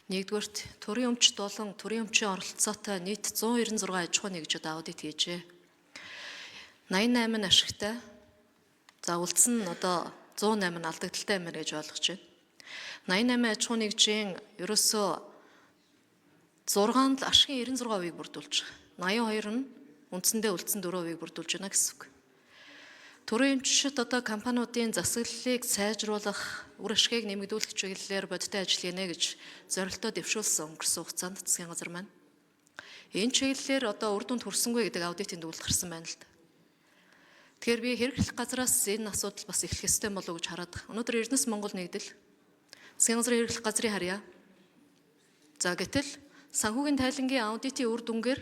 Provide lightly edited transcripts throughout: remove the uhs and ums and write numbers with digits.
Нэгдүгээрт төрийн өмчт болон төрийн өмчийн оролцоотой нийт 196 аж ахуй нэгжид аудит хийжээ. 88 нь ашигтай. За үлдсэн нь одоо 108 нь алдагдaltaй юм байна гэж ойлгож байна. 88 аж ахуй нэгжийн ерөөсөө 6-нд л ашигын 96%-ийг бүрдүүлж байгаа. 82 нь үндсэндээ үлдсэн 4%-ийг бүрдүүлж байна гэсэн үг. Төрийн эмчит одоо компаниудын засаглалыг сайжруулах, үр ашгийг нэмэгдүүлэх чиглэлээр бодиттой ажил хийнэ гэж зорилтоо дэвшүүлсэн өнгөрсөн хугацаанд засгийн газар маань. Энэ чиглэлээр одоо үр дүнд хүрсэнгүй гэдэг аудитын дүгнэлт гарсан байна л да. Тэгэхээр би хэрэглэх газраас энэ асуудал бас эхлэх ёстой болов уу гэж хараад байгаа. Өнөөдөр Эрдэнэс Монгол нэгдэл засгийн газрын хэрэглэх газрын харьяа. За гэтэл санхүүгийн тайлангийн аудитын үр дүнгээр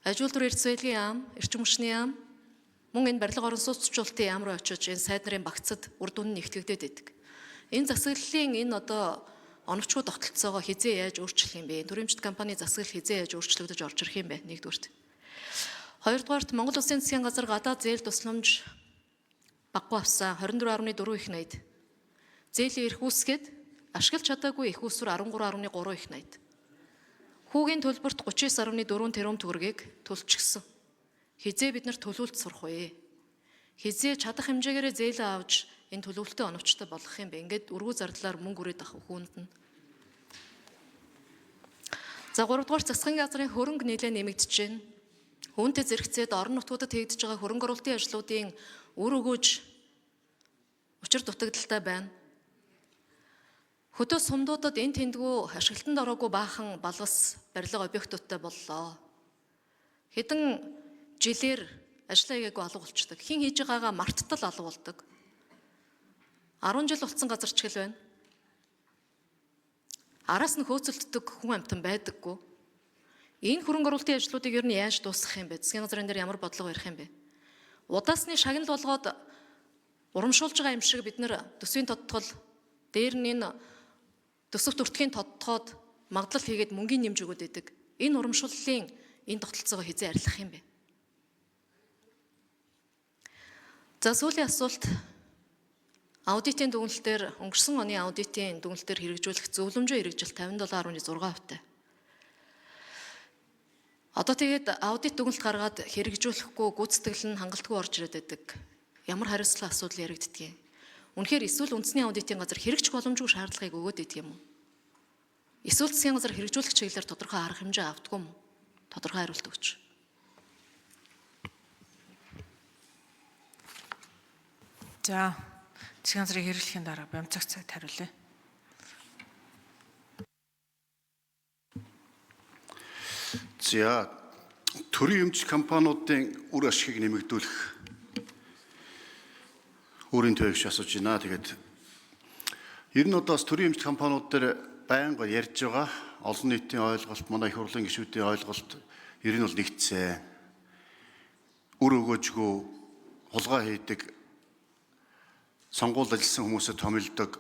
аж үйлдвэр эрдэс баялагын яам, эрчим хүчний яам, мөн энэ барилга орон сууцчлалтын яам руу очиж энэ сайд нарын багцад үр дүн нь нэгтгэгдээд байдаг. Энэ засаглалын энэ одоо оновчгүй тогтолцоогоо хизээ яаж өөрчлөх юм бэ? Төрийн эмчит компани засаглал хизээ яаж өөрчлөгдөж орж ирэх юм бэ? Нэгдүгээрт. Хоёрдугаарт Монгол Улсын засгийн газар гадаад зээл тусламж баггүй авсан 24.4 их найд. Зээлийн эрх үүсгээд ашиглаж чадаагүй их усүр 13.3 их найд. Хүүгийн төлбөрт 39.4 тэрбум төгрөгийг төлчихсөн. Хизээ бид нар төлөвлөлт сурах вэ? Хизээ чадах хэмжээгээрээ зээлээ авч энэ төлөвлөлтөө оновчтой болгох юм бэ? Ингээд өргүү зардлаар мөнгө үрээд авах хүнд нь. За 3 дугаар засгийн газрын хөрөнгө нэлээд нэмэгдэж байна. Үүнтэй зэрэгцээд орон нутгуудад хийгдэж байгаа хөрөнгө оруулалтын ажлуудын үр өгөөж учир дутагдaltaй байна. Хөдөө сумдуудад энэ тэндгүү ашиглалтанд ороогүй баахан балгас барилга объектуудтай боллоо. Хэдэн жилээр ажиллаа хийгээгүй алга болчдөг. Хин хийж байгаагаа марттал алга болдог. 10 жил болсон газар ч гэл байна. Араас нь хөөцөлддөг хүн амтан байдаггүй. Энэ хөрөнгө оруулалтын ажлуудыг ер нь яаж дуусгах юм бэ? Засгийн газрын дээр ямар бодлого ярих юм бэ? Удаасны шагнал болгоод урамшуулж байгаа юм шиг бид нэр төсвийн тодтгол дээр нь энэ төсөв төртгийн тодтгоод магадлал хийгээд мөнгөний нэмж өгöd байдаг. Энэ урамшууллын энэ тогтолцоогоо хизээ арилгах юм бэ? За сүүлийн асуулт аудитын дүгнэлтээр өнгөрсөн оны аудитын дүгнэлтээр хэрэгжүүлэх зөвлөмжийн хэрэгжил 57.6%-тай. Одоо тэгээд аудит дүгнэлт гаргаад хэрэгжүүлэхгүй гүйцэтгэл нь хангалтгүй орж ирээд байдаг. Ямар хариуцлага асуудал яригддаг юм? Үнэхээр эсвэл үндэсний аудитын газар хэрэгжих боломжгүй шаардлагыг өгөөд идэх юм уу? Эсвэл засгийн газар хэрэгжүүлэх чиглэлээр тодорхой арга хэмжээ авдаггүй юм уу? Тодорхой хариулт өгч. За засгийн газрын хэрэглэхийн дараа Бямцагт сайд хариулъя. За төрийн эмч компаниудын үр ашигыг нэмэгдүүлэх өөрийн төвөгш асууж байна. Тэгээд ер нь одоо бас төрийн эмч компаниуд дээр байнга ярьж байгаа олон нийтийн ойлголт, манай их хурлын гишүүдийн ойлголт ер нь бол нэгдсэн. Үр өгөөжгүй хулгай хийдэг, сонгуульд ажилласан хүмүүсээ томилдог,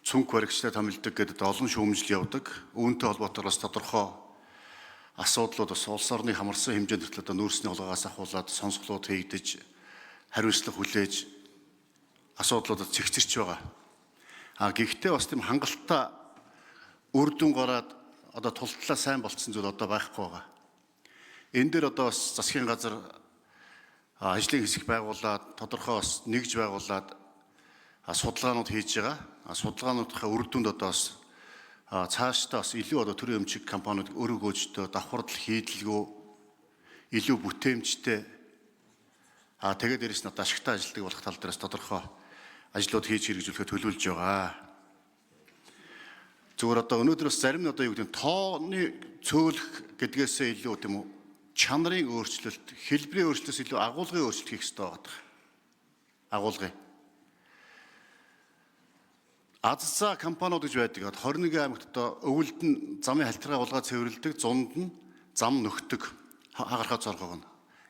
цүнх баригчтай томилдог гэдэг олон шүүмжил явдаг. Үүнтэй холбоотойгоор бас тодорхой асуудлууд бас улс орны хамарсан хэмжээнд хүртэл одоо нүүрсний хулгайгаас ахуулаад сонсголууд хийгдэж, хариуцлага хүлээж асуудлуудад цэгцэрч байгаа. А гэхдээ бас тийм хангалттай үр дүн гараад одоо тултлаа сайн болцсон зүйл одоо байхгүй байгаа. Энэ дээр одоо бас засгийн газар ажлын хэсэг байгуулад тодорхой бас нэгж байгуулад судалгаанууд хийж байгаа. Судалгаануудынхаа үр дүнд одоо бас цаашдаа бас илүү одоо төрийн өмчиг компаниуд өр өгөөжтэй давхардал хийдэлгүй илүү бүтээмжтэй тэгээд дээрэс нь одоо ашигтай ажилладаг болох тал дээрээс тодорхой ажлууд хийж хэрэгжүүлэхэд төлөвлөж байгаа. Зүгээр одоо өнөөдөр бас зарим нь одоо юу гэдэг нь тооны цөөлөх гэдгээсээ илүү тийм үү чанарын өөрчлөлт, хэлбэрийн өөрчлөлтөөс илүү агуулгын өөрчлөлт хийх хэрэгтэй байгаа. Агуулгын. Азцаа компаниуд гэж байдаг. 21 аймагт одоо өвөлд нь замын халтаргаа булгаа цэвэрлэдэг, зунд нь зам нөхдөг хагархаа зоргоог нь.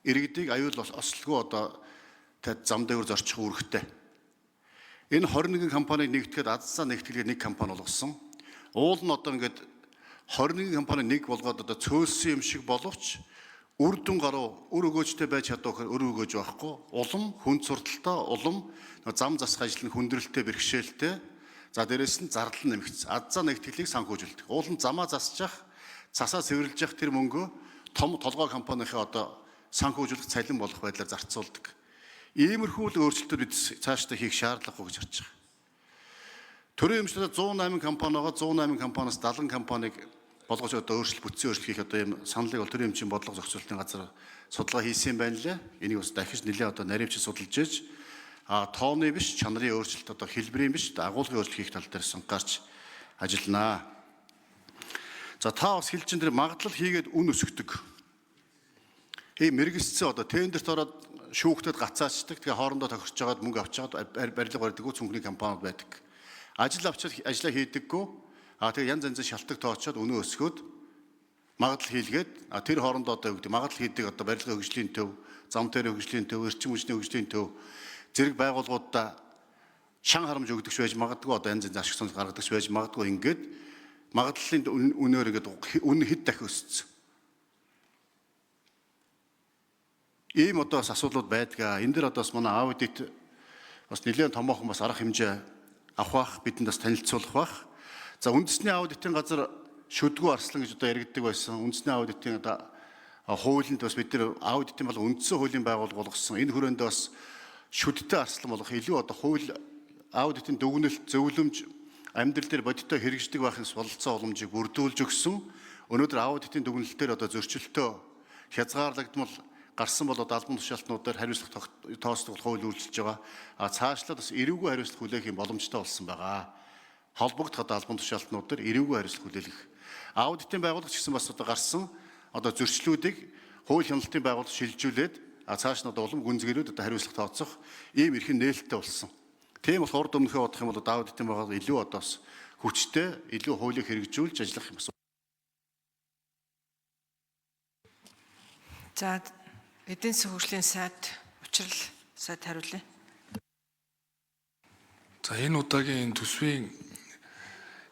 Иргэдийг аюул ослгүй одоо зам дээгүүр зорчих үүрэгтэй. Энэ 21 компаниг нэгтгэхэд Азцаа нэгтгэлээр нэг компани болгосон. Уул нь одоо ингээд 21 компани нэг болгоод одоо цөөлсөн юм шиг боловч үр дүн гаруй үр өгөөжтэй байж чадах гэхээр үр өгөөж байхгүй. Улам хүн сурталтай, улам зам засах ажил нь хүндрэлтэй, бэрхшээлтэй. За дээрэс нь зардал нэмэгдсэн. Азаа нэгтгэлийг санхүүжүүлдэг. Уул нь замаа засчих, цасаа цэвэрлж явах тэр мөнгөө том толгой компанийнхээ одоо санхүүжүүлэх цалин болох байдлаар зарцуулдаг. Иймэрхүү л өөрчлөлтүүд бид цаашдаа хийх шаардлагагүй гэж харж байгаа. Төрийн өмчлөлт 108 компани байгаа. 108 компаниас 70 компанийг болгож одоо өөрчлөлт бүтцийн өөрчлөлт хийх одоо ийм саналыг бол төрийн өмчийн бодлого зохицуулалтын газар судалгаа хийсэн юм байна лээ. Энийг бас дахиж нэлээ одоо наривч судалж ээж тооны биш чанарын өөрчлөлт одоо хэлбэрийн биш агуулгын өөрчлөлт хийх тал дээр сунгарч ажилланаа. За та бас хэлчин дээр магадлал хийгээд үн өсгдөг. Ийм мэрэгсцэн одоо тендерт ороод шүүхтэд гацаачдаг. Тэгээ хоорондоо тохирч жагаад мөнгө авч жагаад барилга барьдаггүй цүнхний компаниуд байдаг. Ажил авчаад ажлаа хийдэггүй. Тэгээ янз янзын шалтгаан тоочоод үнэ өсгөөд магадлал хийлгээд тэр хоорондоо одоо юу гэдэг магадлал хийдэг одоо барилгын хөгжлийн төв, зам дээр хөгжлийн төв, эрчим хүчний хөгжлийн төв зэрэг байгууллагуудаа шан харамж өгдөгч байж магадгүй одоо янз янзын ашиг сонс гаргадагч байж магадгүй ингээд магадлалын үнээр ингээд үн хэд дахин өссөн. Ийм одоо бас асуудлууд байдгаа. Энэ дэр одоо бас манай аудит бас нэлээд томоохон бас арга хэмжээ авах бах, бидэнд бас танилцуулах бах. За үндэсний аудитын газар шүдгүү арслан гэж одоо яригддаг байсан. Үндэсний аудитын одоо хуулинд бас бид нар аудитын бол үндсэн хуулийн байгууллага болгосон. Энэ хүрээнд бас шүдтэй арслан болох илүү одоо хууль аудитын дүгнэлт, зөвлөмж амьдрал дээр бодиттой хэрэгждэг байхын бололцоо боломжийг бүрдүүлж өгсөн. Өнөөдөр аудитын дүгнэлтээр одоо зөрчилтөө хязгаарлагдмал гарсан бол одоо албан тушаалтнуудаар хариуцлага тооцдог хууль үйлчилж байгаа. А цаашлаад бас эрүүгүй хариуцлага хүлээх юм боломжтой болсон байгаа. Холбогдох одоо албан тушаалтнууд дээр эрүүгүй хариуцлага хүлээлгэх. Аудитын байгууллага ч гэсэн бас одоо гарсан одоо зөрчлүүдийг хууль хяналтын байгууллага шилжүүлээд цааш нь одоо улам гүнзгийрүүд одоо хариуцлага тооцох ийм эрхэн нээлттэй болсон. Тийм болохоор урд өмнөхөө бодох юм бол одоо аудитын байгууллага илүү одоо бас хүчтэй, илүү хуулийг хэрэгжүүлж ажиллах юм бас. За эдийн засгийн хөгжлийн сайд учрал сайд хариулъя. За энэ удаагийн энэ төсвийн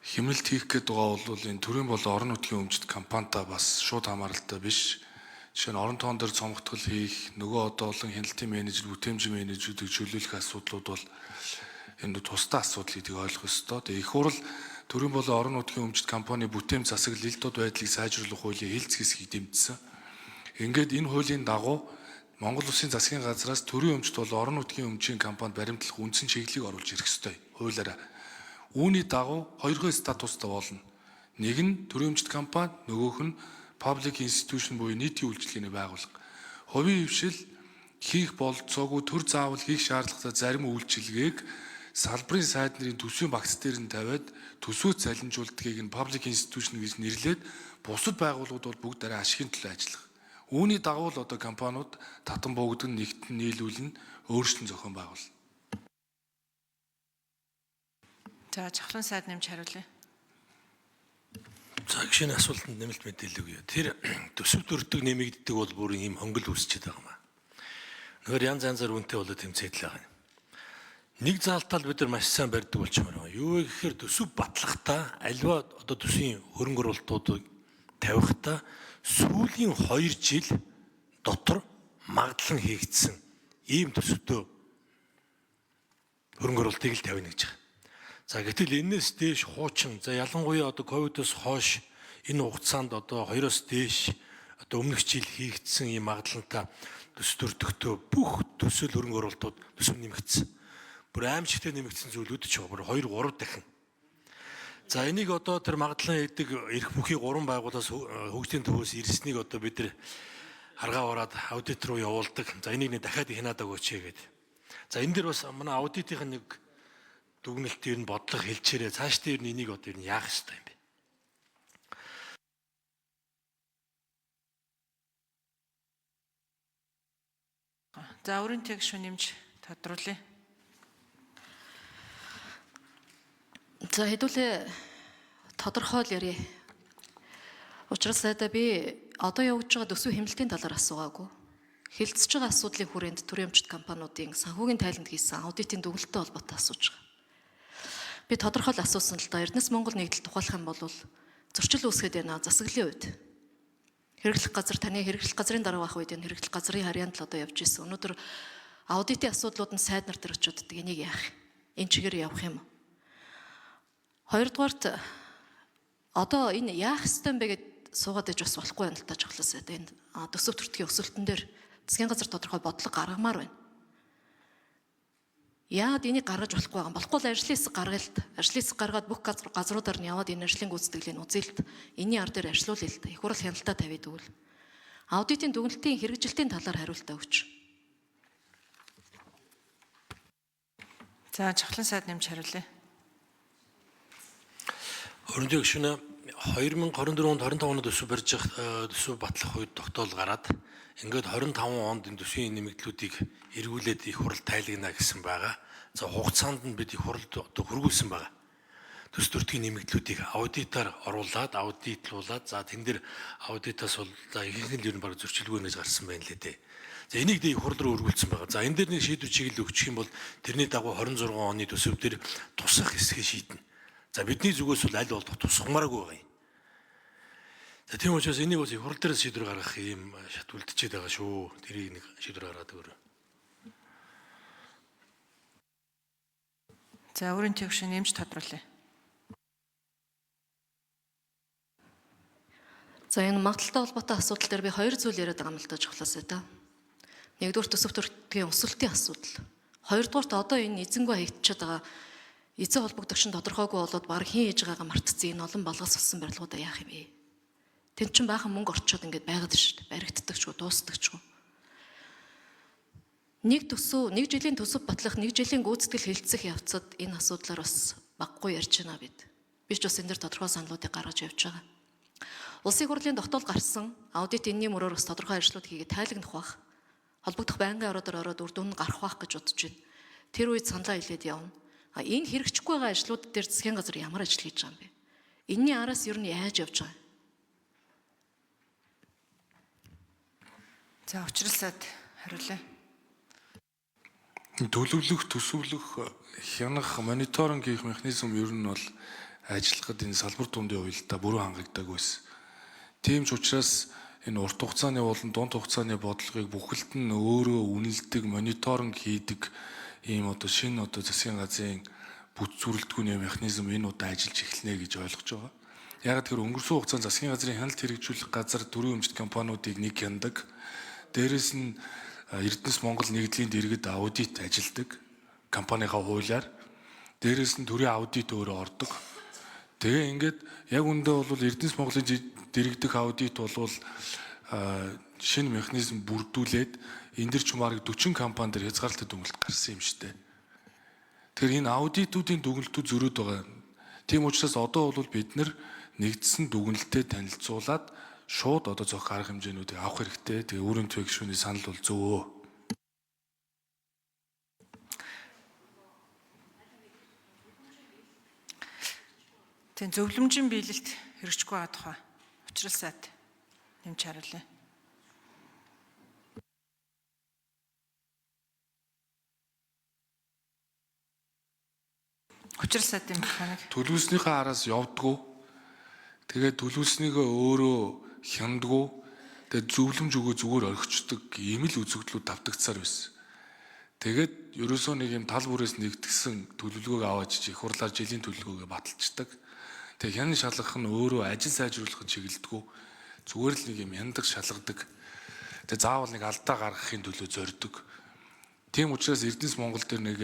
хэмнэлт хийх гээд байгаа бол энэ төрийн болон орон нутгийн өмчт компанитай бас шууд хамааралтай биш. Жишээ нь орон тоон дээр цомготгол хийх, нөгөө одоо олон хяналтын менежер, бүтээмжийн менежерүүдийг чөлөөлөх асуудлууд бол энэ тусдаа асуудал гэдгийг ойлгох ёстой. Тэгээ их хурл төрийн болон орон нутгийн өмчт компани бүтээмж засаглал ил тод байдлыг сайжруулах хуулийн хэлц хэсгийг дэмжсэн. Ингээд энэ хуулийн дагуу Монгол Улсын засгийн газраас төрийн өмчт болон орон нутгийн өмчийн компанид баримтлах үндсэн чиглэлийг оруулж ирэх ёстой хуулиараа. Үүний дагуу хоёрхан статустай болно. Нэг нь төрийн өмчт компани, нөгөөх нь public institution буюу нийтийн үйлчилгээний байгууллага. Хувийн хвшил хийх бололцоогүй төр заавал хийх шаардлагатай зарим үйлчилгээг салбарын сайд нарын төсвийн багц дээр нь тавиад төсвөөс залинжуулдгийг нь public institution гэж нэрлээд бусад байгууллагууд бол бүгд арай ашигын төлөө ажиллах. Үүний дагуу л одоо компаниуд татан буугдсан нэгтэн нийлүүлнэ, өөрчлөн зохион байгуулна. За жавхлан сайд нэмж хариулъя. За гişийн асуултанд нэмэлт мэдээлэл өгье. Тэр төсөв дүрдэг нэмэгддэг бол бүр ийм хөнгөл үүсчихэд байгаа юм аа. Нөхөр янз янзаар үнэтэй болоод тэмцээдл байгаа юм. Нэг заалтал бид нар маш сайн барьдаг болчмоор байгаа. Юу вэ гэхээр төсөв батлахдаа альва одоо төсвийн хөрөнгө оруулалтуудыг тавихтаа сүүлийн 2 жил дотор магадлан хийгдсэн ийм төсөвтөө хөрөнгө оруулалтыг л тавина гэж байгаа. За гэтэл энэс дээш хуучин за ялангуяа одоо ковидоос хойш энэ хугацаанд одоо 2-оос дээш одоо өмнөх жил хийгдсэн ийм магадлалтай төс төрдөгтөө бүх төсөл хөрөнгө оруулалтууд төсөв нэмэгдсэн. Бүр аимшигтэй нэмэгдсэн зүйлүүд ч бүр 2 3 дахин. За энийг одоо тэр магадлан хийдэг эрх бүхий 3 байгууллагаас хөгжлийн төвөөс ирснийг одоо бид нар аргаа ороод аудит руу явуулдаг. За энийг нэг дахиад хянаад өгөөч гээд. За энэ дэр бас манай аудитын нэг дүгнэлт ер нь бодлого хэлчээрээ цаашдаа ер нь энийг одоо ер нь яах ёстой юм бэ? За өрийн тэг шүн нэмж тодруулъя. За хэдүүлээ тодорхой л ярья. Учираас сайдаа би одоо явагдаж байгаа төсвийн хэмнэлтийн талаар асуугаагүй. Хилцэж байгаа асуудлын хүрээнд төрийн өмчт компаниудын санхүүгийн тайланд хийсэн аудитын дүгнэлттэй холбоотой асууж байгаа. Би тодорхой л асуусан л да. Эрдэнэс Монгол нэгдэл тухайлах юм бол зөрчил үүсгээд байна засаглалын үед. Хэрэглэх газар таны хэрэглэх газрын дараа байх үед энэ хэрэглэх газрын харьяанд л одоо явж исэн. Өнөөдөр аудитын асуудлууд нь сайд нар дээр очиод энийг яах юм? Энэ чигээр явах юм уу? Хоёрдугаарт одоо энэ яах ёстой юм бэ гэд суугаад иж бас болохгүй байна л та чухлаас байна. Энэ төсөв төртгийн өсөлтөн дээр засгийн газар тодорхой бодлого гаргамаар байна. Яагаад энийг гаргаж болохгүй байгаа юм? Болохгүй л ажлын хэсэг гаргая л та. Ажлын хэсэг гаргаад бүх газруудаар нь яваад энэ ажлын гүйцэтгэлийг үзье л та. Энийн ар дээр ажиллуулъя л та. Их хурал хяналтаа тавиад өгвөл. Аудитын дүгнэлтийн хэрэгжилтийн талаар хариултаа өгч. За Чухлан сайд нэмж хариулъя. Өрөндөө гишүүнэ 2024 онд 25 онд төсөв барьж төсөв батлах үед тогтоол гараад ингээд 25 онд энэ төсвийн нэмэгдлүүдийг эргүүлээд их хурал тайлагна гэсэн байгаа. За хугацаанд нь бид их хуралд одоо хөргүүлсэн байгаа. Төс төртгийн нэмэгдлүүдийг аудитаар оруулаад аудитлуулад за тэн дээр аудитаас бол за ихэнх нь ер нь баг зөрчилгүй нэж гарсан байна лээ дээ. За энийг дэ их хурал руу өргүүлсэн байгаа. За энэ дээр нэг шийдвэр чиглэл өгчих юм бол тэрний дагуу 26 оны төсөв дээр тусах хэсгээ шийднэ. За бидний зүгээс бол аль болох тусгамааргүй байгаа юм. За тийм учраас энийг бас их хурал дээр шийдвэр гаргах юм шат үлдчихэд байгаа шүү. Тэрийг нэг шийдвэр гаргаад өгөөрэй. За өөрийн тэгшин нэмж тодруулъя. За энэ магадлалтай холбоотой асуудал дээр би хоёр зүйл яриад байгаа юм л да чухлаас та. Нэгдүгээр төсөв төртгийн өсөлтийн асуудал. Хоёрдугаарт одоо энэ эзэнгүй хаягдчихад байгаа эзэн холбогдогч нь тодорхойгүй болоод баг хин хийж байгаагаа мартцсан энэ олон балгас болсон барилгуудаа яах юм бэ? Тэнд чинь баахан мөнгө орчоод ингээд байгаад шүү дээ. Баригддаг ч уу, дуустдаг ч уу. Нэг төсөв, нэг жилийн төсөв батлах, нэг жилийн гүйцэтгэл хэлцэх явцад энэ асуудлаар бас баггүй ярьж байна бид. Би ч бас энэ дэр тодорхой саналуудыг гаргаж явж байгаа. Улсын хурлын тогтоол гарсан аудит энэний мөрөөр бас тодорхой ажлууд хийгээд тайлагнах бах. Холбогдох байнгын ороодоор ороод үр дүн нь гарах бах гэж бодож байна. Тэр үед саналаа илээд явна. А энэ хэрэгжихгүй байгаа ажлууд дээр засгийн газар ямар ажил хийж байгаа юм бэ? Энэний араас ер нь яаж явж байгаа юм? За учрал сайд хариулъя. Төлөвлөх, төсөвлөх, хянах, мониторинг хийх механизм ер нь бол ажиллахад энэ салбар дундын уялдаа бүрэн хангагдаагүй байсан. Тийм ч учраас энэ урт хугацааны болон дунд хугацааны бодлогыг бүхэлд нь өөрөө үнэлдэг, мониторинг хийдэг ийм одоо шинэ одоо засгийн газрын бүт зүрэлтгүүний механизм энэ удаа ажиллаж эхэлнэ гэж ойлгож байгаа. Яг тэр өнгөрсөн хугацаанд засгийн газрын хяналт хэрэгжүүлэх газар төрийн өмчт компаниудыг нэг хяндаг. Дээрээс нь Эрдэнэс Монгол нэгдлийн дэргэд аудит ажилдаг компанийнхаа хуулиар. Дээрээс нь төрийн аудит өөрөө ордог. Тэгээ ингээд яг үндэ бол Эрдэнэс Монголын дэрэгдэх аудит бол шинэ механизм бүрдүүлээд энэ дэр ч бараг 40 компани дээр хязгаарлалт дүгнэлт гарсан юм шүү дээ. Тэгэхээр энэ аудитуудын дүгнэлтүүд зөрөөд байгаа. Тийм учраас одоо бол бид нар нэгдсэн дүгнэлтэд танилцуулаад шууд одоо зохих арга хэмжээнүүдийг авах хэрэгтэй. Тэгээ өөрийн төв гишүүний санал бол зөв. Тийм зөвлөмжийн биелэлт хэрэгжихгүй байгаа тухай учрал сайд нэмж хариулъя. Учрал сайдын механик. Төлөвлөснийхээ араас явдггүй. Тэгээд төлөвлөснийгөө өөрөө хяндггүй. Тэгээд зөвлөмж өгөө зүгээр орхичдаг ийм л үзэгдлүүд давтагцсаар байсан. Тэгээд ерөөсөө нэг юм тал бүрээс нэгдгсэн төлөвлөгөөг аваад их хурлаар жилийн төлөвлөгөөгөө баталчихдаг. Тэгээд хянан шалгах нь өөрөө ажил сайжруулахад чиглэдэггүй. Зүгээр л нэг юм хяндаг шалгадаг. Тэгээд заавал нэг алдаа гаргахын төлөө зорддог. Тийм учраас Эрдэнэс Монгол дээр нэг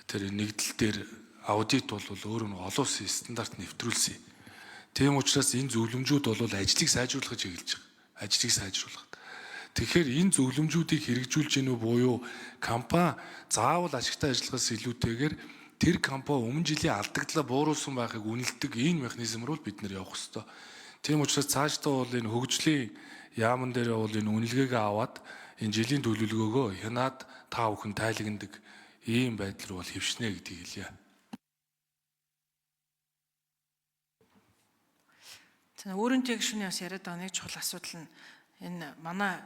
тэр нэгдэл дээр аудит бол өөрөө нэг олон улсын стандарт нэвтрүүлсэн. Тийм учраас энэ зөвлөмжүүд бол ажлыг сайжруулахад чиглэж байгаа. Ажлыг сайжруулахад. Тэгэхээр энэ зөвлөмжүүдийг хэрэгжүүлж гинүү буюу компани заавал ашигтай ажиллахаас илүүтэйгээр тэр компани өмнө жилийн алдагдлаа бууруулсан байхыг үнэлдэг энэ механизм руу бид нэр явах ёстой. Тийм учраас цаашдаа бол энэ хөгжлийн яамн дээр бол энэ үнэлгээгээ аваад энэ жилийн төлөвлөгөөгөө хянаад та бүхэн тайлагнадаг ийм байдал руу бол хэвшнэ гэдгийг хэлье. За өөрөнтэй гишүүний бас яриад байгаа нэг чухал асуудал нь энэ манай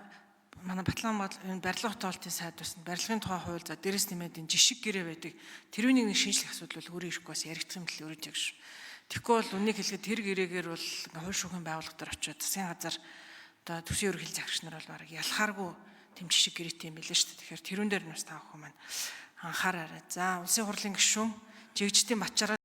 Батлан энэ барилга тоолтын сайд бас барилгын тухай хууль за дээрэс нэмээд энэ жишг гэрээ байдаг. Тэрүүнийг нэг шинжлэх асуудал бол өөрөө ирэхгүй бас яригдах юм л өөрөнтэй гишүүн. Тэгэхгүй бол үнийг хэлэхэд тэр гэрээгээр бол хууль шүүхийн байгууллага дээр очиод засгийн газар одоо төсвийн ерөнхийлөгч захирагч нар бол бараг ялхааргүй тэм жишг гэрээтэй юм билээ шүү дээ. Тэгэхээр тэрүүн дээр нь бас та бүхэн маань анхаараарай. За улсын хурлын гишүүн жигждийн Батчараа